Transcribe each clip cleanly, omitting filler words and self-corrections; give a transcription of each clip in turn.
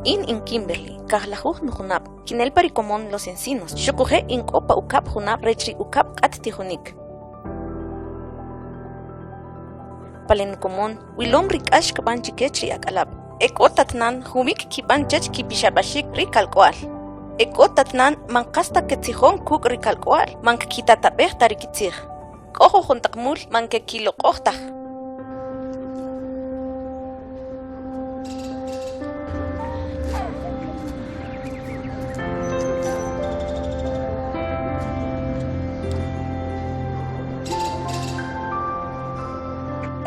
In in Kimberly, kajlajuj nujunab', kinel pa ri komon Los Encinos, xuquje' in k'o pa ukab' junab' rech ri ukab' q'at tijonik. Pa le nukomon, wilom ri k'ax kb'an chi kech ri ak'alab'. E k'o tat nan jumik kib'an chech kipixab'axik ri kalk'wa'l. E k'o tat nan man qas ta ketzijon kuk' ri kalk'wa'l, man kkitatab'ej ta ri kitzij. K'o jujun taq mul man kekiloq'oj taj.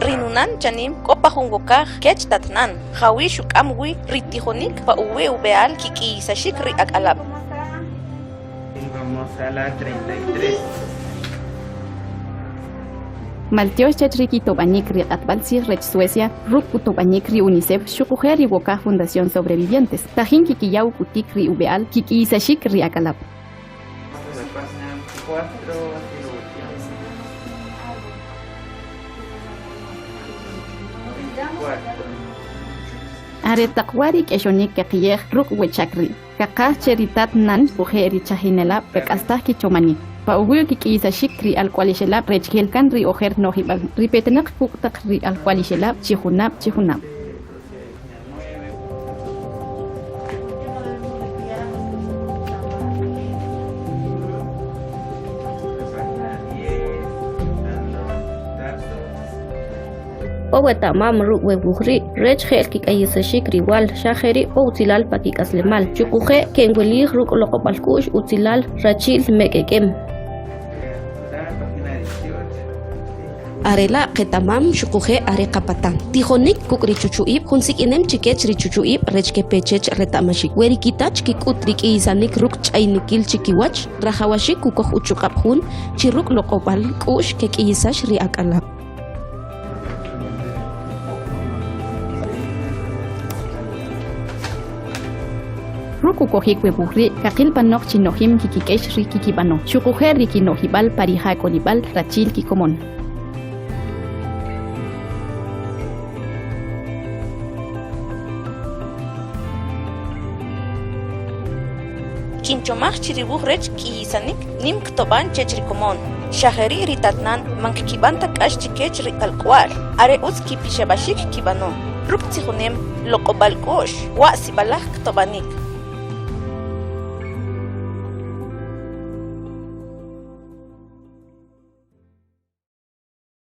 Ri nunan chanim k'o pa jun wokaj kech tat nan, jawi' xuk'am wi ri tijonik pa uwi' ub'e'al kik'iyisaxik ri ak'alab'. Vamos a la 33. Maltyox chech ri kitob'anik ri Q'atb'al tzij rech Suecia ruk' utob'anik ri UNICEF xuquje' ri wokaj Fundación Sobrevivientes, tajin kikiya uk'utik ri ub'e'al kik'iyisaxik ri ak'alab'. La página 4, Are taq wa' ri k'exonik keqiye'j ruk' we chak ri'. Kaqaj che ri tat nan xuquje' ri chajinelab' kek'astaj kichomanik, pa uwi' kik'iyisaxik ri alk'walixelab' rech kel kan ri ojer no'jib'al ri petinaq kuk' taq ri alk'walixelab' chi junab' chi junab'. K'o weta'mam ruk' we wuj ri' rech je'l kik'ayisaxik ri wal, xa jeri' k'o utzilal pa kik'aslemal, xuquje' ke'nwilij ruk' loq'ob'al k'u'x utzilal rachi'l mek'ek'em. Are la' qeta'mam xuquje' are qapatan. Tijonik kuk' ri chuchu'ib', jun sik'inem chi kech ri chuchu'ib' rech kepe chech reta'maxik. We ri kitach kik'ut ri k'iyisanik ruk' ch'aynikil chi kiwach, rajawaxik kukoj uchuq'ab' jun chi ruk' loq'ob'al k'u'x kek'iyisax ri ak'alab'. Ruk' ukojik we wuj ri' kaqil panoq chi nojim kikik'ex ri kikib'ano, xuquje' ri kino'jib'al pa ri ja k'olib'al rachi'l kikomon. Kinchomaj chi ri wuj rech k'iyisanik nim ktob'an chech ri komon. Xa jeri' ri tat nan man kkib'an ta k'ax chikech ri kalk'wa'l, are utz kipixab'axik kkib'ano. Ruk' tzijonem, loq'ob'al k'u'x, wa' sib'alaj ktob'anik.